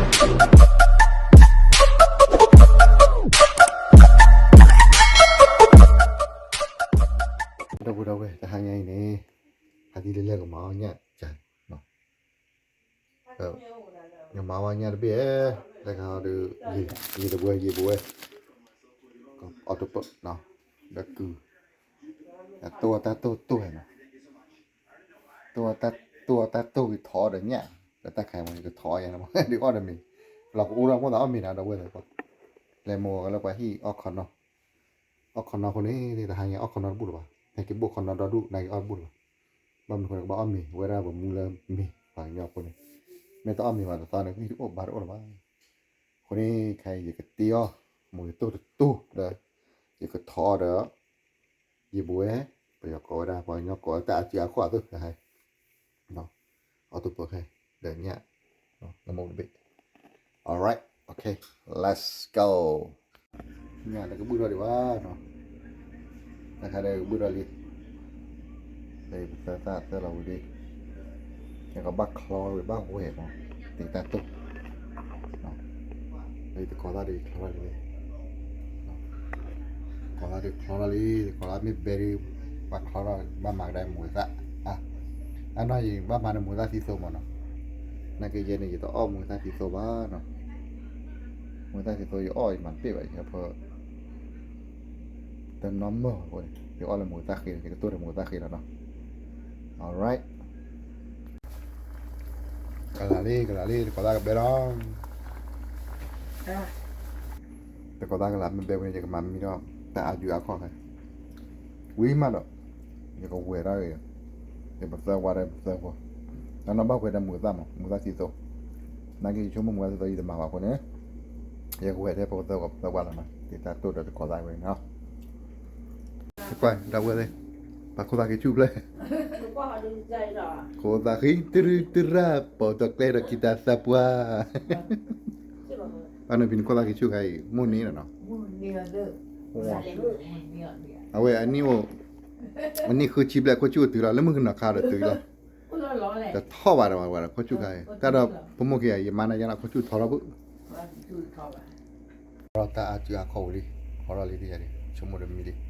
ဒီပုၢ်ဒီဝဲၢ် တဟါညါအံၤန့ၣ် ဟးဒ်လဲၣ်လဲၣ်ကမၤအီၣ်ညၣ်ကၢ် ကမၤဝဲညၣ်တဘ့ၣ်ဧါ, တခါဒီး ယံာ်တဝဲ ယံာ်ပဝဲ အီးတပၢၣ် ဒီးကုၢ် တိၢ်အတၢ်တိၢ်တိၢ်ဟဲနီၤ, တိၢ်အတၢ်တိၢ်ဂ့ၤထီၣ်ဒီးညၣ် ဒီးတၢ်ခါအံၤမ့ၢ် ယကထီၣ်အီၣ်ယဲနီၤ ဒုးအီၣ်ဒီးမ့ၤ, လီၤကအိၣ်ဒီးမိၢ်သးအီၣ်မ့ၤနၤဒီပုၢ်ဝဲၢ်သ့ၣ် လဲၤမိၢ်လၢပှၤဟံၣ်အီၣ်ခီနီၤ, အီၣ်ခီနီၤအဃိန့ၣ် တဟါညါအီၣ်ခီနီၤတဘူၣ်လၢၤဘၣ်, ဟဲက့ၤဘိၣ်ခီနီၤဒီဒူၣ် နက့ၤအီၣ်တဘူၣ်လၢၤဘၣ်, ဘၣ်မနုၤအဃိန့ၣ် ကဘၣ်အီၣ်မ့ၤ ဝဲဒၣ်ပမူလၢမ့ၤ ပှၤကညီအဃိန့ၣ်, မ့ၢ်တအီၣ်မ့ၤဘၣ်တသီန့ၣ် ဂံၢ်တအိၣ်ဘါတအိၣ်လၢၤဘၣ်. အဃိန့ၣ် ခဲအံၤယကတ့အီၣ် မိၢ်ယတိၢ်တတိၢ်ဒီး ယကထီၣ်အီၣ်ဒီး ယံာ်ပဝဲ ပယီၤကိးဝဲဒၣ် ပှၤကညီကိးဝဲတၢ်အစုအခီၣ်အသိး ခဲအံၤ အီးတပၢၣ်ခဲ ဒီးညၣ် နမိၢ်တဘ့ၣ် alright okay let's go. ညၣ်တကဘုၣ်ထီၣ်ဒံးဘၣ်နီၤ, တခါဒီးကဘုၣ်ထီၣ်လံ, ပသၢသၣ်သၢလီၤဝံၤလံ, ယကဘၣ်ချီဝံၤဘၣ်ဝဲၢ်မး, တ့တၢ်တိၢ်, တကိးသၣ်ဒီးချီထီၣ်လံ, ကိးသၣ်ဒီးချီထီၣ်လံ, တကိးသၣ်မ့ၢ်ဘဲဒုး ဘၣ်ချီထီၣ် ဘၣ်မၤကဒါမူၤသၣ်, အနီၢ်ယံၤ ဘၣ်မၤန့ၣ်မူၤသၣ်သံသိမးနီၤ, နာ်က့ယဲန့ၣ် ယတအီၣ်မူၤသၣ်သံသိဘၣ်နီၤ, မူၤသၣ်သံသိယအီၣ်ယမၤတပ့ၢ်ဘၣ် ယဖၢ တနီၤမၢၢ်အဃိန့ၣ် ယအီၣ်လၢမူၤသၣ်ဃ့လီၤ, ယကတိၢ်ဒီးမူၤသၣ်ဃ့လီၤနီၤ, alright. ကလၤလံ ကလၤလံ တကိးသၣ်ကဘဲလီၤ, တကိးသၣ်ကလၤမ့ၢ်ဘဲဝဲန့ၣ် ယကမၤမံဒီး တၢ်အါယူၤအါခီၣ်ခဲ ဝံၤမးဒီး ယကဝဲၢ်ဒၣ်ဂ့ၤ, ယပသၢဝါဒီးပသၢဖိ, တနီၤဘၣ်ဝဲဒီးမူၤသၣ်မး မူၤသၣ်သံသိ, နာ်က့ယဆိကမိၣ်မူၤသၣ်သံသိယတမၤဘၣ်အဃိန့ၣ်, ယကဝဲၢ်ထဲပသၢဝါပသၢဝါလီၤနီၤ, တ့တၢ်တိၢ်ဒီးတကိးသၣ်ဝဲနီၤ, ကွၢ်ဒၣ်ဝဲသ့ၣ်, ပှၤခိၣ်သၣ်ဃံဆူၣ်ဖျၢၣ်, ခိၣ်သၣ်ဃံ တရူးတရၢ် ပိာ်တကျဲဒီးကံၢ်တၢ်သၢပှၢ်, ဘၣ်နဖံနခိၣ်သၣ်ဃံဆူၣ်ခါအံၤ မိၢ်န့ၢ်လီၤနီၤ, အဝဲအနံၣ်အိၣ်, အနံၣ်ဃုဆံဘျဲၣ်ခိၣ်ဆူၣ်အိၣ်တုၤလီၤ လၢမုၢ်ကနီၤခါဒီးတုၤလီၤ, တထီၣ်ဘၣ်ဒီးဝဲဝဲဒီးခိၣ်ဆူၣ်ခါအံၤ တၢ်ဒီးဖိမိၢ်ခံဂၤ ယမါနၤယါလီၤ ခိၣ်ဆူၣ်ထီထီၣ်ဘၣ် ချီထီၣ်တၢ်အါစုအခီၣ်ဝံၤလံ, ချီထီၣ်လံသ့ၣ်ညါလံ ဆိကမိၣ်တမံၤလံ, ချီထီၣ်တၢ်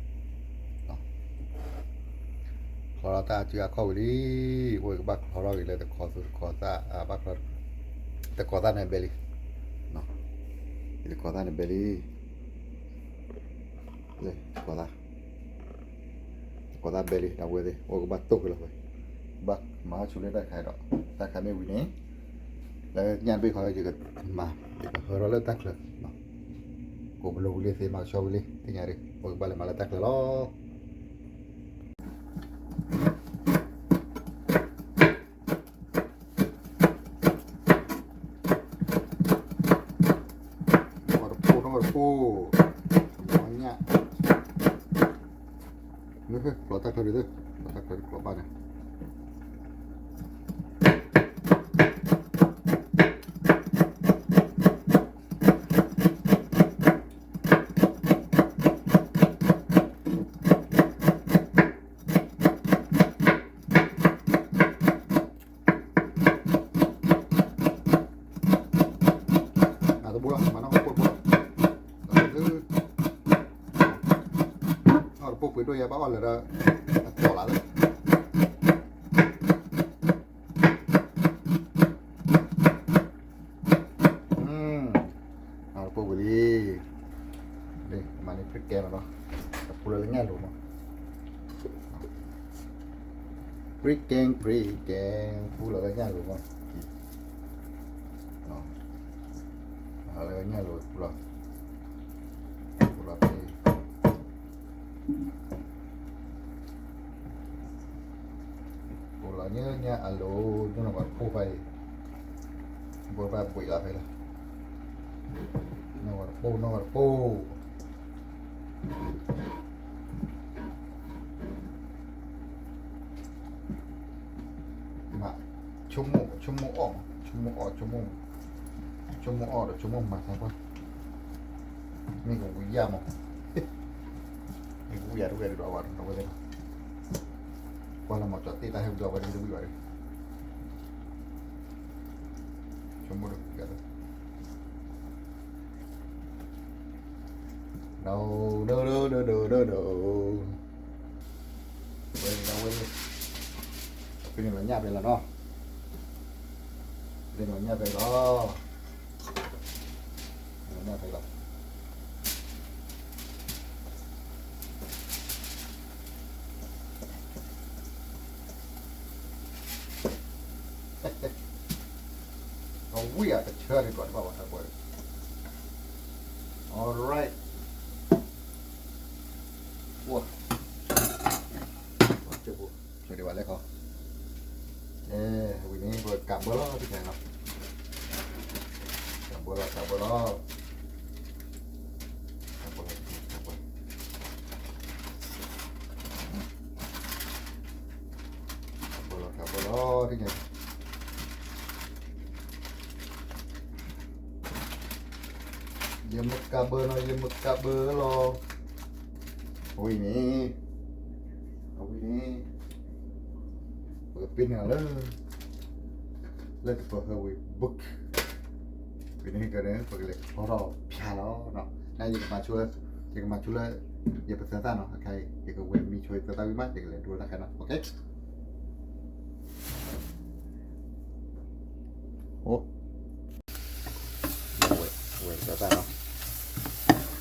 အါစုအခီၣ်ဝံၤလံ, အိၣ်ကဘၣ်ချီထီၣ်ဂ့ၤလၢတကိးသူတကိးသၣ်, ဘၣ်ချီ, တကိးသၣ်န့ၣ်ဘဲလံ, တကိးသၣ်န့ၣ်ဘဲလံ, လၢတကိးသၣ် တကိးသၣ်ဘဲလံ ဒီပုၢ်ဝဲၢ်သ့ၣ် အိၣ်ကဘၣ်တိၢ်က့ၤလီၤဝဲ, ဘၣ်မၤဟီၣ်ဆူၣ်လၢတၢ်ခါဒီး တၢ်ခါမ့ၢ်ဝံၤန့ၣ်, လၢညၣ်တဘ့ၣ်ခီ ယကမၤ ယကဟၢထီၣ်လၢတၢ်ချၢ, ကိးပလိာ်ဝံၤလံသ့ မၤကဆှီဝံၤလံ သ့ၣ်ညါဒုး အိၣ်ကဘၣ်လဲၤမၤလၢတၢ်ချၢလီၤ. နီၢ်တပိၢ် နီၢ်တပိၢ်, မၤညၣ်, လီၤတၢ်ချၢဒုး, လီၤတၢ်ချၢဒုးကျိးဘၣ်န့ၣ် မၤတဘိလီၤ မၤနီၢ်ပိၢ်တဘိလီၤ, နီၢ်တပိၢ်ပှ့ၤဒိၣ်ယဲဘၣ်အီၣ်လၢာ်ဒီး အတီၢ်လၢ်လၢ နီၢ်တပိၢ်ဝံၤလံ, မၤန့ၢ် pre-game လီၤနီၤ, တပူၤလၢလၢညၣ်လိၤမး, pre-game pre-game ပူၤလီၤလၢညၣ်လိၤမး, လၢညၣ်လိၤပူၤလီၤ, ပူၤလီၤဖဲ ပူၤလီၤညၣ်ညၣ်အလိၤ ညၣ်နီၢ်ဝဲတပိၢ်ဖဲအံၤ, ဘိဘၣ်ဘှံးလီၤဖဲလၢ, နီၢ်ဝဲတပိၢ် နီၢ်ဝဲတပိၢ် မး, ဆိကမိၣ် ဆိကမိၣ်အီၣ်, ဆိကမိၣ်အီၣ် ဆိကမိၣ်, ဆိကမိၣ်အီၣ်ဒီးဆိကမိၣ်မၤသးပှၢ်, မ့ၢ်ကဝံၤယၢ်မး, မ့ၢ်ကဝံၤယၢ်တဝံၤဒီးအဝဲဒီးဝဲသ့ၣ်, ကွၢ်လၢမၤကၠီၤတ့ၢ်တၢ်ဟဲဝံၤဒီးအဝဲသ့ၣ်တဝံၤဘၣ်ဒီး, ဆိကမိၣ်ဒီးဝံၤယၢ်လၢ ဒိၣ်ဒိၣ်ဒိၣ်ဒိၣ်ဒိၣ်ဒိၣ်, ဝဲဒၣ်ဝဲ, ဖဲန့ၣ်လီၤညၣ်ဖဲလီၤနီၤ, ဖဲန့ၣ်လီၤညၣ်ဖဲလီၤ, ညၣ်ဖဲလီၤ. အဝံၣ်အတဆၢန့ၣ် ကွၢ်တဘၣ်ဝဲဟဲပှဲၤ, alright, ဝါ, ဖျိဒံးဘၣ်လဲၣ်ခီ, ဝံၤန့ၣ် ပကးဘၢလီၤတကဲလီၤ, ကးဘၢလီၤ ကးဘၢလီၤ, ကးဘၢလီၤ ကးဘၢလီၤ. ကးဘၢလီၤ ကးဘၢလီၤ, ဒ်န့ၣ်, ယမ့ၢ်ကးဘၢနီၤ ယမ့ၢ်ကးဘၢလီၤ, အဝံၣ်န့ၣ်, အဝံၣ်န့ၣ်, ပကပ့ၤန့ၢ်လၢ လၢကပၤဟဲဝံၤ book, ပ့ၤန့ၢ်ကန့ၣ် ပကလဲၤထီထီၣ်ဖၠါလီၤနီၤ, နယကမၤဆိလၢ, ယကမၤဆိလၢ ယပသၢသၣ်နီၤ, အခါအံၤ ယကဝဲၤမံဆိယသၢသၣ်ဝံၤမး ယကလဲၤဒိတၢ်ခဲနီၤ, okay. အိၣ်, ဝဲၤသၢသၣ်နီၤ,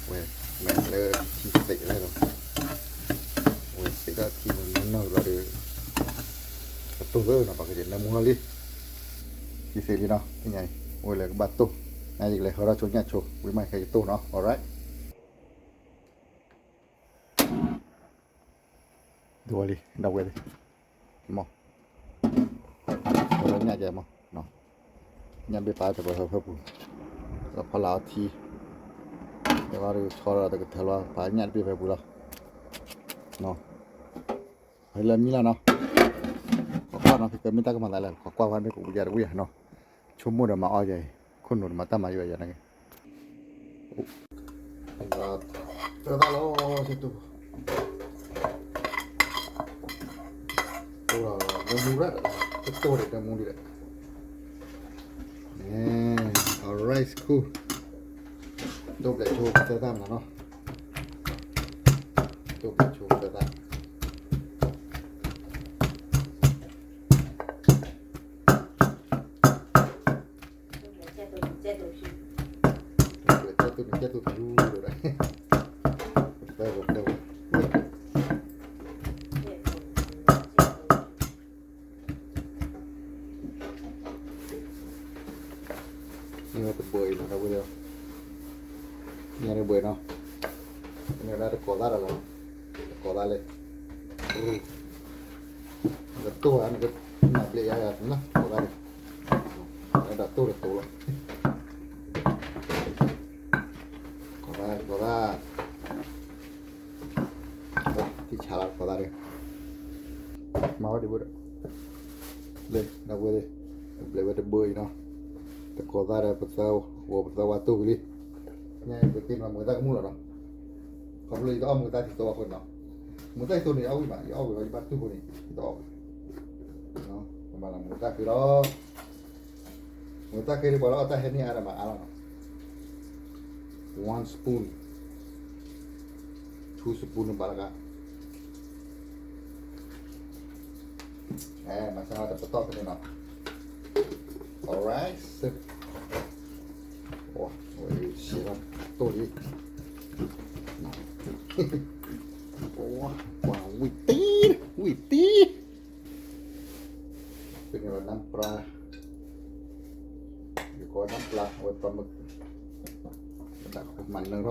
ဝဲၤ, ဝဲၤလၢထံသ့းလဲၣ်, ဝဲၤသ့းဒီးထံမုၢ်နုာ်လီၤဒီး, အတိၢ်သၢနီၤ ပှၤကယဲၢ်နၢမူလီၤလံ, ထံသ့းလံနီၤ, သ့ၣ်ညါအံၤ, ဝဲၤလၢကဘၣ်တိၢ်, နယကလဲၤဟီထီၣ်ဆိညၣ်ဆိ, ဝံၤမးခဲယတိၢ်နီၤ, alright. ဒိၣ်ဝဲလံ ဒီပုၢ်ဝဲၢ်သ့ၣ်, မ့ၢ်, ညၣ်ကဲမ့ၢ်, ညၣ်ဘ့ၣ်ပာ်တပှဲၤဟၢဖၢပူၤ, ဒီးဖီလာ်အီထံ, ဒီးဘၣ်ဒီးဆီဒီးတကထၢလီၤ ပာ်ညၣ်တဘ့ၣ်ဖဲပူၤလီၤ, ဟဲလၢမံလီၤနီၤ, ပကွၢ်နီၤ ဖဲကမ့ၢ်တၢ်ကမၤသးလဲၣ် ပကွၢ်ဝဲမ့ၢ်ကဝံယၤတဝံယၤနီၤ, ဆိကမိၣ်ဒီးမၤအီယၤအံၤ, ခိၣ်နူာ်တမၤတၢ်မၤယၤယၤန့ၣ်, တၢ်သၣ်လီၤ, တိၢ်လီၤ နၢမူရၣ်, တတိၢ်ဒီးနၢမူဒံးဒီး, alright cool, တိၢ်ဘျဲးဆိသၢသၣ်မးနီၤ, တိၢ်ဘျဲးဆိသၢသၣ် ကဲသိးနကဲသိးဖျူဒီး, ကဲသိး, ကဲသိး, န့ၣ်ဝဲတဘၢအံၤလီၤ ဒီပုၢ်ဝဲၢ်, ညၣ်တဘၢနီၤ, မ့ၢ်ဝဲဒၣ်တကိးသၣ်ဒီးလီၤ, တကိးသၣ်လဲၣ်, တတိၢ်ဧါ, နကမၤဘျဲးယၤယၤန့ၣ်လီၤ တကိးသၣ်န့ၣ်, ဝဲဒၣ်တိၢ်တတိၢ်လီၤ, တကိးသၣ်, တကိးသၣ်, ထံဆးလီၤ တကိးသၣ်န့ၣ်, မၤဝဲဒ်ဝဲဒီး, လၢ ဒီပုၢ်ဝဲၢ်, ဘျဲးဝဲတဘၢအံၤနီၤ, တကိးသၣ်ဒီးပသၢ, ပသၢဝါတိၢ်ဝံၤလံ, ညၣ်အံၤပက့ၤနမၤမုာ်သၣ်ကမူၣ်လီၤနီၤ, ခီဖျိယတအီၣ်မုာ်သၣ်ထံသိအဃိန့ၣ်နီၤ, မုာ်သၣ်ထံသိန့ၣ် ယအီၣ်ဝံၤဘၣ်, ယအီၣ်ဝံၤလီၤ ယဘၣ်တူၢ်ဃိန့ၣ် ယတအီၣ်ဝံၤ, ပမၤလီၤမုာ်သၣ်ဃ့လီၤ မုာ်သၣ်ဃ့ဒ်ပှၤလၢအီၣ်တၢ်ဟဲန့ၢ်အါဒီးမၤအါလီၤနီၤ, one spoon, two spoon ဘၣ်လၢကါ, မၤစၢ်တပတီၢ်ဖဲန့ၣ်နီၤ, alright, ဝဲဆဲးလီၤတိၢ်လံ, ဝံၤတံၢ်, ဝံၤတံၢ် ဖဲန့ၣ်ဝဲ น้ำปลา, ယကိး น้ำปลา အဝဲပှၤမုၢ်, မၤနၢၤထီၣ်,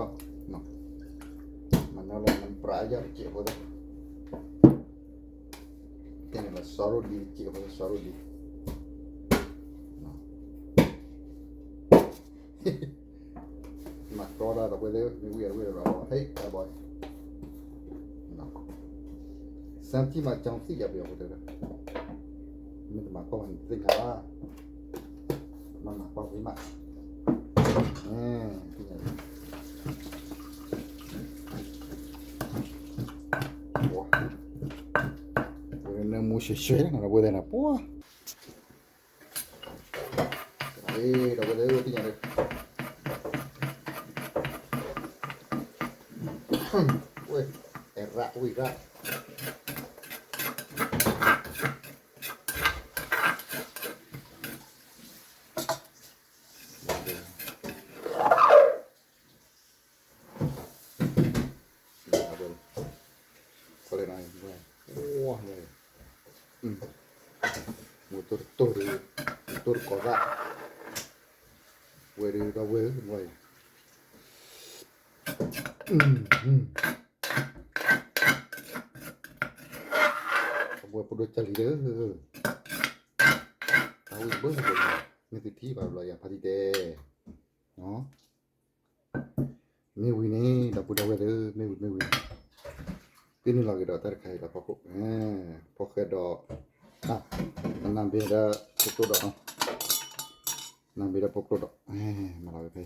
မၤနၢၤလၢ น้ำปลา ယၤတကဲးဖိသၣ်, ဖဲန့ၣ်လီၤ စီၤရိၣ်ဒံတကဲးဖိသၣ် စီၤရိၣ်ဒံ မၤကီဒၣ်ဒီပုၢ်ဝဲၢ်သ့ၣ် မ့ၢ်ဝံၤအဝံၤဒီး ဟဲ ဘၣ်ဘီ, စမ်းကြည့်မှ ကြောင်သိရမယ် အဃိတဲဒီး, မ့ၢ်တမၤကီၢ်မး နတသ့ၣ်ညါဘၣ်, မၤမၤကီၢ်ဖဲမး, သ့ၣ်ညါ, ဝဲနၢမူရှဲရှဲနီၤ ဒီပုၢ်ဝဲၢ်သ့ၣ်နီၤ ပှၤ အ့ ဒီပုၢ်ဝဲၢ်သ့ၣ် သ့ၣ်ညါဒီး, ဝဲ အဲၣ်ရၣ်ဝံၣ်ရၣ် မူတိၢ်တကိးသၣ် ဝဲဒုးဒီပုၢ်ဝဲၢ် အဝဲပဒိၣ်ကၢ်လံၤဒီး တၢ်ဝံၣ်ဘၢဘၢ မ့ၢ်သုထံၣ်ဘၣ်ဘျီယၤဖါတံၢ်တဲ မ့ၢ်ဝံၤန့ၣ် ဒီပုၢ်ဒီဝဲၢ်သ့ၣ်ဧၢ မ့ၢ်ဝံၤမ့ၢ်ဝံၤ သုနုာ်လီၤက့ၤဒီးတၢ်တခါအံၤဒီးဖီခိၣ် ဖီဃဲဒီး နၢ်ဘ့ၣ်ဒီးဖိကျိဒီး နၢ်ဘ့ၣ်ဒီးဖိကျိဒီး မၤလီၤဝဲဖဲ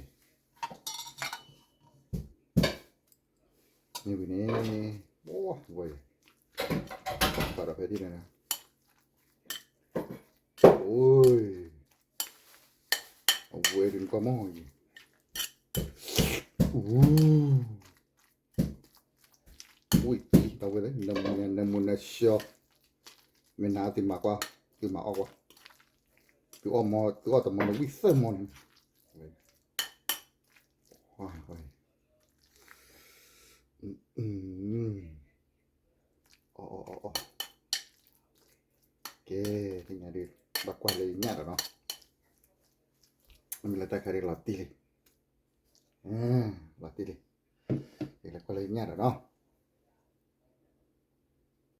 အံၤ မ့ၢ်ဝံၤန့ၣ် ဝဲ ဘၣ်ဒီးဖဲဒ်န့ၣ် အိ အဝဲဒုးနကွၢ်မီၢ်အံၤ ဝံၤအံၤ ဒီပုၢ်ဝဲၢ်သ့ၣ် နမူနၢ်မူနၢ်ဆှီ မ့ၢ်နၤသုမၤကွၢ် သုမၤအီၣ်ကွၢ် သုအီၣ်မီ သုအီၣ်တမီန့ၣ်ဝံၣ်သၢမီန့ၣ် အီၣ်အီၣ်အီၣ်အီၣ် ကဲ သ့ၣ်ညါဒုး ဘၣ်ကွၢ်လၢယညၣ်ဒီးနီၤ မ့ၢ်လၢတၢ်ခါဒုးလီၤတံၢ်လံ လီၤတံၢ်လံ ယလဲၤကွၢ်လၢယညၣ်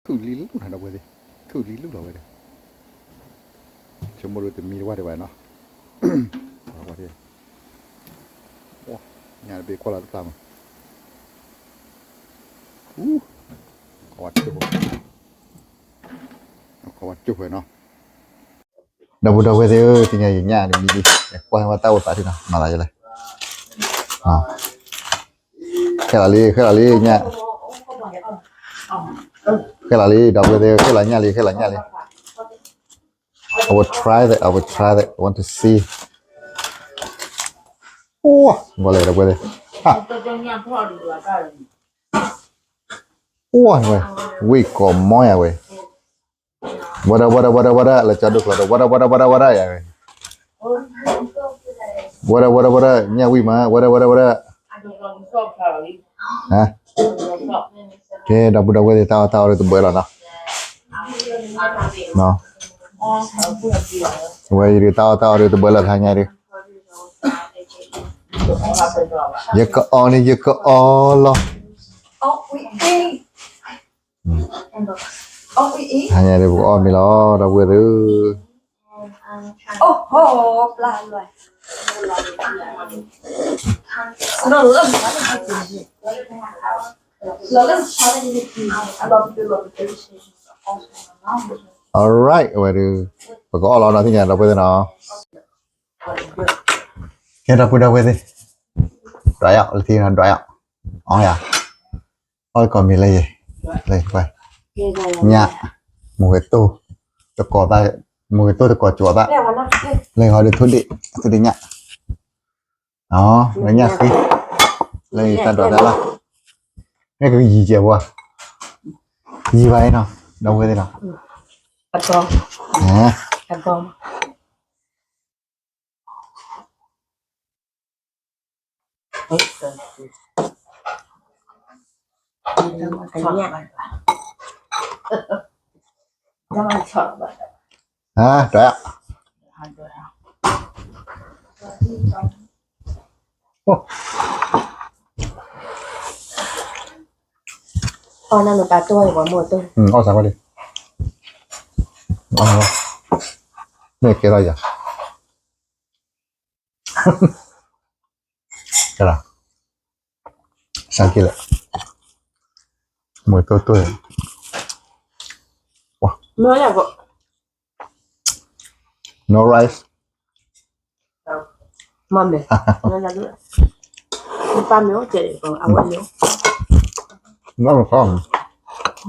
ဒီးနီၤ ထူၣ်လံလူၢ်နၤဒီပုၢ်ဝဲၢ်သ့ၣ် ထူၣ်လံလူၢ်လီၤဝဲဒီး ဆိကမိၣ်ဒုးတမံတဝၢ်ဒံးဘၣ်နီၤ ညၣ်တဘ့ၣ်ကွၢ်လီၤတပျၢ်မး အူ ခီဝါကၠိၢ် ခီဝါကၠိၢ်ဖဲနီၤ ဒီပုၢ်ဒီဝဲၢ်သ့ၣ်ဧၢ သ့ၣ်ညါယညၣ်တမံၤလံ ယကွၢ်ဝဲတၢ်အိၣ်သးထံနီၤ မၤသးယလဲၣ် ဃဲလီၤလံ ဃဲလီၤလံ ညၣ် ဃဲလီၤလံ ဒီပုၢ်ဝဲၢ်သ့ၣ်ဧၢ ဃဲလီၤညၣ်လံ ဃဲလီၤညၣ်လံ I will try that. I will try that. I want to see. အိ ဂီၤလဲၣ်ဒီပုၢ်ဝဲၢ်သ့ၣ် ဟါ အိ ဝံၣ်ကိးမီယၤဝဲ ဝဲဒၣ် ဝဲဒၣ် ဝဲဒၣ် ဝဲဒၣ် လၢကၠီဒိၣ်ကျိၤဒီး ဝဲဒၣ် ဝဲဒၣ် ဝဲဒၣ် ဝဲဒၣ်ယၤဝဲ ဝဲဒၣ် ဝဲဒၣ် ဝဲဒၣ် ညၣ်ဝံၣ်မး ဝဲဒၣ် ဝဲဒၣ် ဝဲဒၣ် ဟါ ကဲ ဒီပုၢ်ဒီဝဲၢ်သ့ၣ် တၢ်အီၣ်တၢ်အီဒုးတဘၢလီၤနီၤ ဝဲအံၤဒုး တၢ်အီၣ်တၢ်အီဒုးတဘၢလီၤ တဟါညါဒုး ယကအီၣ်န့ၣ် ယကအီၣ်လီၤ တဟါညါဒုး ပကအီၣ်မ့ၤလီၤ ဒီပုၢ်ဝဲၢ်သ့ၣ် Alright အဝဲဒုး ပကအီၣ်လီၤနီၤ သ့ၣ်ညါဒီပုၢ်ဝဲၢ်သ့ၣ်နီၤ ကဲ ဒီပုၢ်ဒီဝဲၢ်သ့ၣ် ဒွးယၤ လၢထံနီၤ ဒွးယၤ အီယၤ အီၣ်တကိးမံၤလၢယၤ လၢယၤ ညၣ် မုၢ်ဂဲၤတိၢ် တကိးသၣ် မုၢ်ဂဲၤတိၢ်တကိးကၠီၤသၣ် လၢယၤဟီဒုး ထိၣ်ဒ့ၣ် ထိၣ်ဒ့ၣ်ညၣ် လၢညၣ်ဃံ လၢယၤတၢ်ဒွးတၢ်လီၢ် မ့ၢ်ကယံၤကဲးဖိဧါ ယံၤဘၣ်အံၤနီၤ ဒီပုၢ်ဝဲၢ်သ့ၣ်နီၤ ဟါ ဒွး အီၣ်နၤနပာ်တိၢ်ဝဲပှၤမိၢ်တိၢ် အီၣ်စးဝဲလံ မ့ၢ်ကဲထီၣ်ယၤ ကဲလီၤ စးက့လဲၣ် မိၢ်တိၢ်တိၢ် No rice မ့ၢ်မ့ၢ် ပၢ်မ့ၢ်အိၣ်ကဲး အဝဲမ့ၢ်အိၣ် ငါမ့ၢ်ဖး အ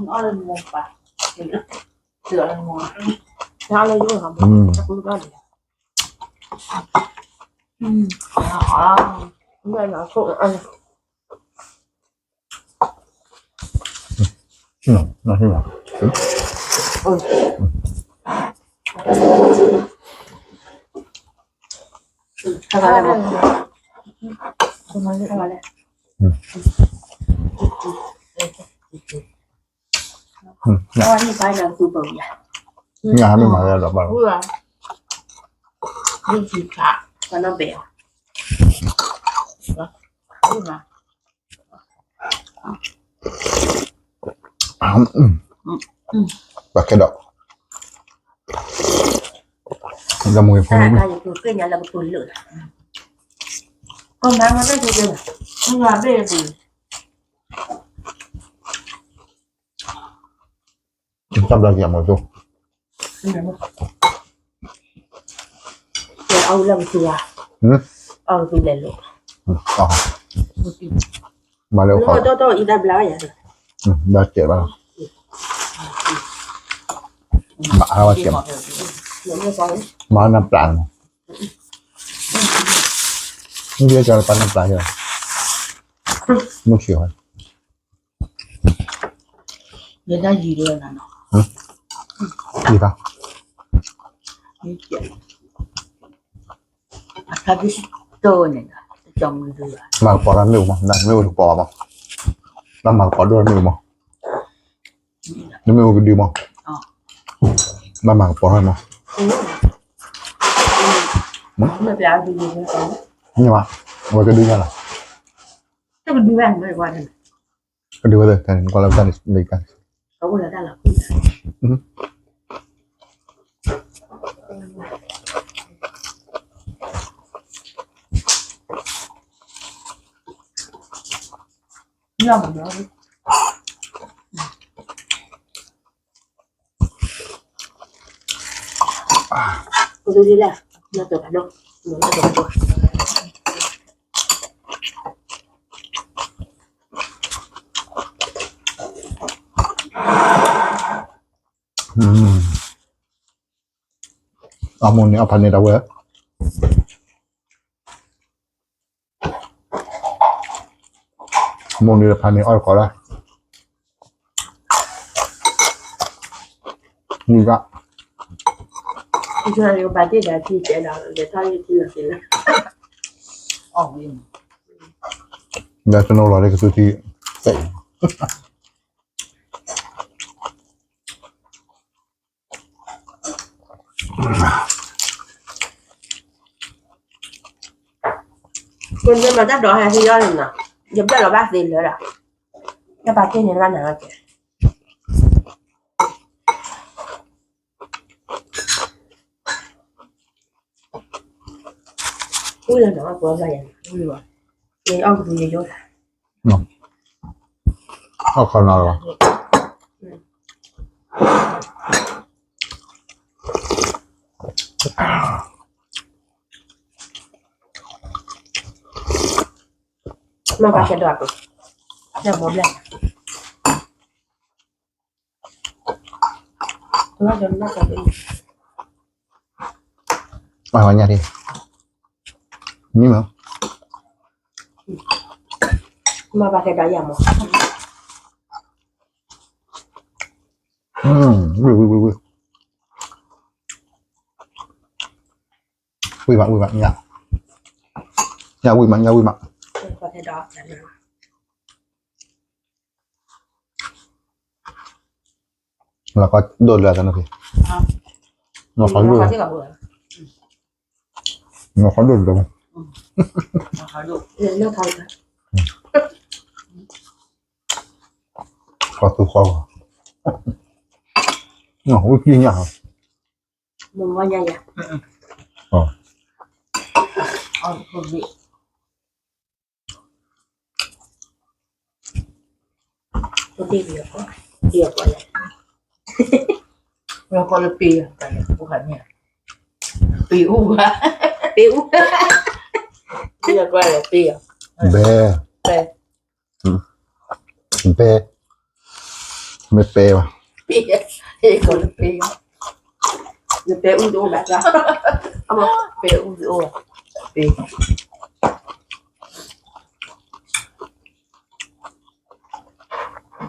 ဝဲမ့ၢ်အိၣ် အဝဲမ့ၢ်အိၣ် အဝဲမ့ၢ်အိၣ် နဟံၣ်မး နဟံၣ်မးလၢလီၤဘၣ်လီၤ ပှၤခဲဒီး ဒီးမူၤဖဲန့ၣ် တၢ်ဘျါက့ၤအမီၤစိ အဝ်လၢကသူၤဧါ, အဝ်ကသူၤလဲၤလိာ်, မၤလၢအီၣ်, ဘၣ်တဲဘၣ်, မၤအါဝဲတဲ, မၤနပျၢ်မး, မ့ၢ်ကၢ်ပၢ်နပျၢ်ယၤ, မုၢ်ဆံးဟဲ ယတၢ်ယံၤလၢနနီၤ, ယတၢ်, အခါဒ်စတိၢ်န့ၣ်, မၤကပီၤတၢ်မ့ၣ်အူမး, မ့ၣ်အူတကပီၤဘၣ်မး, တၢ်မၤကပီၤဒိၣ်တၢ်မ့ၣ်အူမး, တၢ်မၤကပီၤဒိၣ်တၢ်မ့ၣ်အူမး, တၢ်မၤကပီၤထီၣ်မး, မ့ၢ်မး, အဝဲကဒုညါလီၤ, ကဒုဝဲ, ကဒုဝဲ, ကွၢ်လၢတၢ်န့ၣ်, အမိၢ်န့ၣ်အဖးန့ၣ်တၢ်ဝဲ, မိၢ်န့ၣ်တဖးန့ၣ်အီၣ်တကိးဒၣ်, ဝံၤဘၣ်, ဒီးတနီၤလီၤလၢကသူထံ, မၤတၢ်ဒိးဟဲဟံးအီၣ်န့ၣ်နီၤ, ယဘျၢၣ်လီၤဘၣ်သ့လၢဒီး, တၢ်ပာ်တ့ၢ်န့ၣ်လၢနၤကဲ, ဝံၤလီၤနီၤ ပှၤဘၣ်ယၤ, အီၣ်ကဒုယယိလၢ, အီၣ်ခီနီၤလီၤ, မၤဘၣ်ကဲဒီး, တၢ်မီဘျဲၣ် မၤဝဲညါဒ်, မံမး, မၤဘၣ်ကဲဒီးယၤမး, ဝံၤဝံၤဝံၤဝံၤ, ဝံၤဘၣ်ဝံၤဘၣ်ညါ, ညါဝံၤမး ညါဝံၤမး, လီၤကီဒိၣ်လၢတၢ်နီၢ်ဖံ, လီၤကီဒိၣ်, လီၤကီဒိၣ်လၢ, ကီသူဃီ, ဝံၤကံညါ, မၤညါယၤ လီၤကီလၢပ့ၤ, ပ့ၤအူ, ပ့ၤအူ, ဘဲ, ဘဲ, မ့ၢ်ပဲဘၣ်, ပ့ၤ, ပ့ၤအူတအိၣ်, ပ့ၤအူတအိၣ်, ပ့ၤ,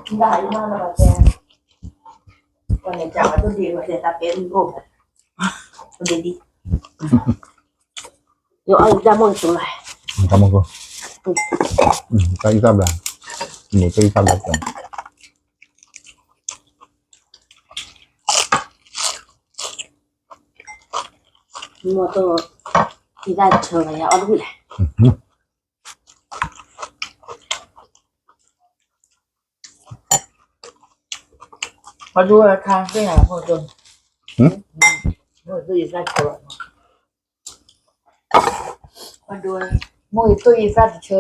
ဘၣ်အံၤမးလီၤဘၣ်တဲ ပှၤလဲၤကးဝဲဒ်ဝဲလဲၤတၢ်ပဲမုၢ်အိၣ်, ဒ်ဒ်, ယအီၣ်ယတၢ်မီၢ်ကတိၤလီၤ, တၢ်မီၢ်က, တၢ်အံၣ်တၢ်ဘျါ, မ့ၢ်တၢ်အံၣ်တၢ်ဘျါ, မီၢ်တိၢ်, ယတၢ်ဆၢလီၤ ယအီၣ်တဝံၣ်လဲၣ်. ပှၤဒိဝဲခါသ့ၣ်ညါဖိဒိ, မ့ၢ်တိၢ်ယသၣ်ဆၢဘၣ်, ပှၤဒိဝဲ, မ့ၢ်ယတိၢ်ယသၣ်တဆၢ, တဘျီ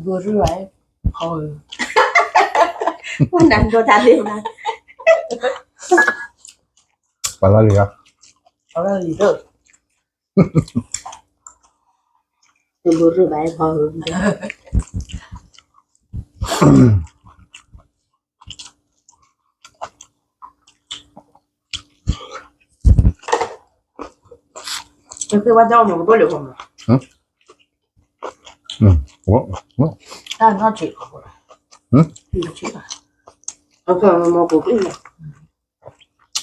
ရူၢ်ဘၣ်, ပှၤနၤဒိတၢ်သ့ၣ်မး, ပှၤလီၢ်လံၤလီၤ, ပှၤလီၢ်လံၤလီၤ. တဘျီရူၢ်ဘၣ်ဖီဧၢ, ကသ့ဝဲတၢ်အီၣ်မ့ၢ်ကဘၣ်လၢၤဖီမး, တၢ်နီၢ်ဆံး, အကမီၤပူၤပ့ၢ်လီၤ,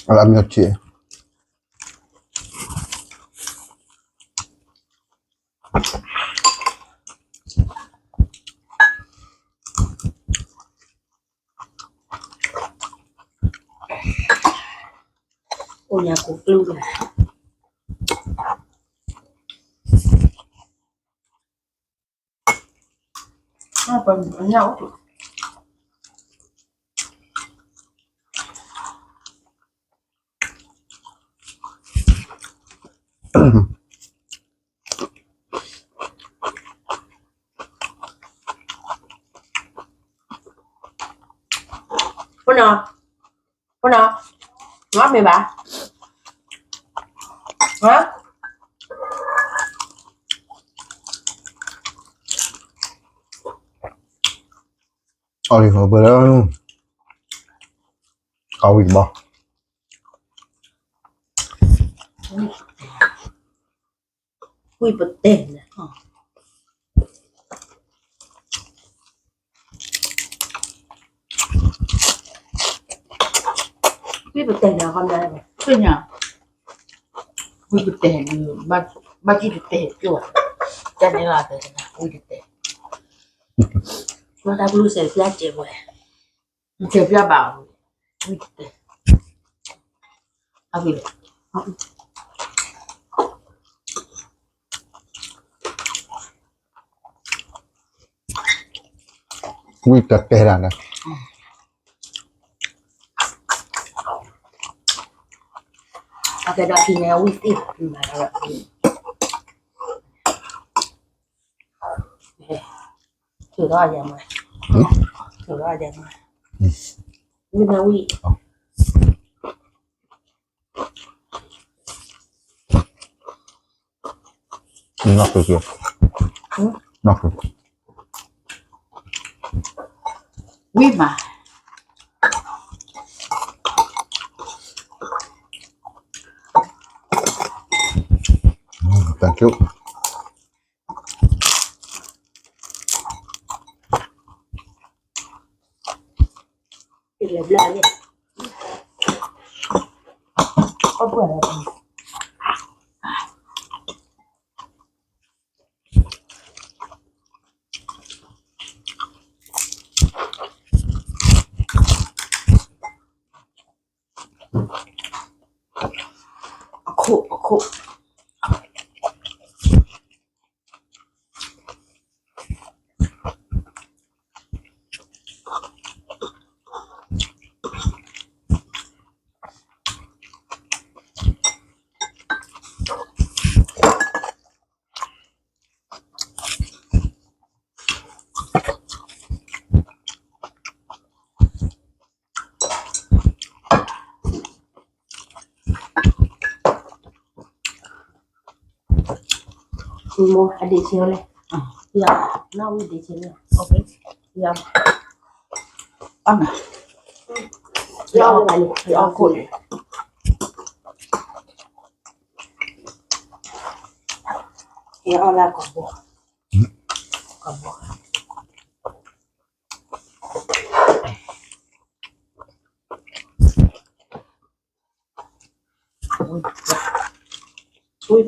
အမီၤဆံး အိၣ်ညါကိးကျူၢ်လီၤ, ဖိနီၤ, ဖိနီၤ, မ့ၢ်ဘၣ်, အီၤလံ ပလၢ ကဝံၤတဘီ ဝံၣ်ပတဲာ်န့ၣ်, ဝံၣ်ပတဲာ်န့ၣ် သ့ၣ်ညါ, ဝံၣ်ပတဲာ်န့ၣ်, ဘၣ်ကံၣ်တတဲာ်ကၠိၣ်, တၢ်န့ၣ်လီၤတဲာ်, ဝံၣ်တတဲာ်, မ့ၢ်တၢ်ဘျုးစဲးပျၢ်စဲးဝဲ, စဲးပျၢ်ဘၣ်, ဝံၣ်တတဲာ် ဝံၣ်တတဲာ်ဒၣ်န့ၣ်, အကဲဒီးခံန့ၣ် ဝံၣ်သ့ၣ်, ထုးထီၣ်ယၤမး, ထုးထီၣ်ယၤမး, ဝံၣ်မးဝံၣ် နီၢ်က့ၤ, နီၢ်က့ၤ, ဝံၣ်မး, thank you. အခိၣ်, အခိၣ်. Mô, a đĩa chiếu này. Dạ, nó đi đĩa chiếu này. Ok. Dạ. Ăn à? Dạ, ăn này, dạ, ăn này. Dạ, ăn là có bò. Có bò. ဝံၣ်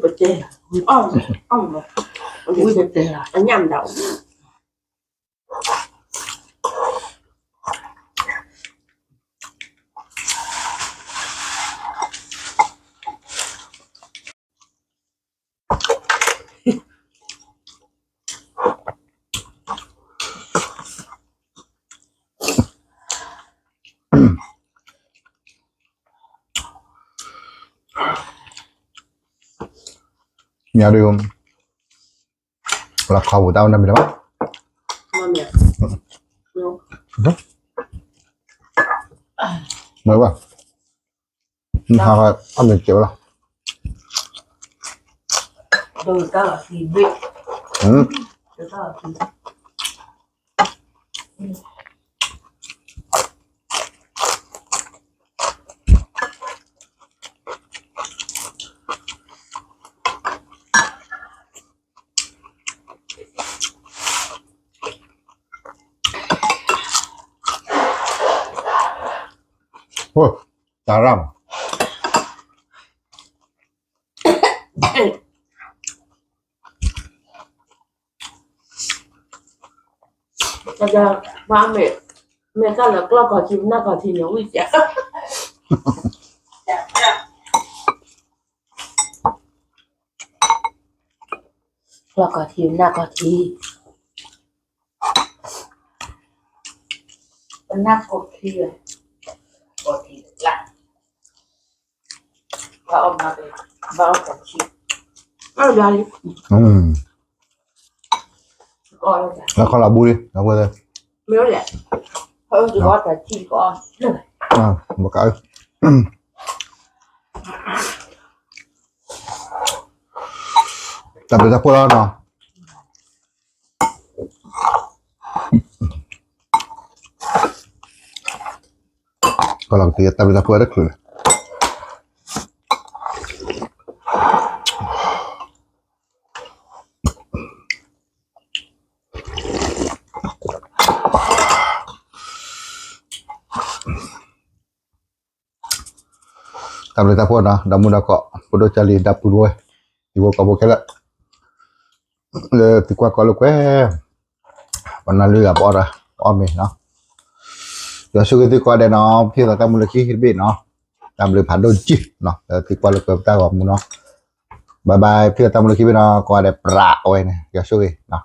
ပတဲ, ဝံၣ်ပတဲ, အညၣ်မတၤ မ့ၢ်ဒုး လီၤခီပူၤတၢ်အိၣ်နီတမံၤလၢၤဘၣ်. မ့ၢ်ဘၣ်, မ့ၢ်ဟးအမ့ၢ်ကဲဝဲလီၤ. အိၣ်, တၢ်ရၣ်မး. မ့ၢ်တၢ်လၢကျီၢ်ကီၢ်ထံ နၢ်ကီၢ်ထံန့ၣ် ဝံၣ်စၢ် ကျီၢ်ကီၢ်ထံ နၢ်ကီၢ်ထံ, နၢ်ကီၢ်ထံ, ကီၢ်ထံလၢ်, ဘၣ်အီၣ်မၤ, ဘၣ်အီၣ်ကီၢ်ထံ, အၢ လၢခီလီၤဘူလံ, လၢဝဲ, မ့ၢ်လဲၣ်, ဘၣ်ကး, တၢ်ဘျုးတၢ်ဖှိၣ်လီၤနီၤ. ကလီၤကတံၢ်တၢ်ဘျုးတၢ်ဖှိၣ်တချုးလၢ တၢ်ဘျုးတၢ်ဖှိၣ်နီၤ ဒီမုၣ်ဒီကီး ဖိဒိၣ်ကၢ်လံၤ ဒီပုၢ်ဝဲၢ် တံၤဖိကီၢ်ဖိခဲလၢာ် လၢသုကွၢ်ကီလိာ်ကွဲ ပနၢ်လုၢ်အပအီၣ်ဒီး ပအီၣ်မ့ၤနီၤ ယွၤဆိၣ်ဂ့ၤသုကိးဂၤဒဲးနီၤ ဖံသးတၢ်မူလၢခံတဘ့ၣ်နီၤ တၢ်ဘျုးဖးဒိၣ်ကံနီၤ လၢသုကွၢ်လိာ်ကွဲပတၢ်ဂီၤမူနီၤ bye bye ဖံသးတၢ်မူလၢခံဘ့ၣ်နီၤ ကိးဂၤဒဲးပြးအဝဲန့ၣ် ယွၤဆိၣ်ဂ့ၤနီၤ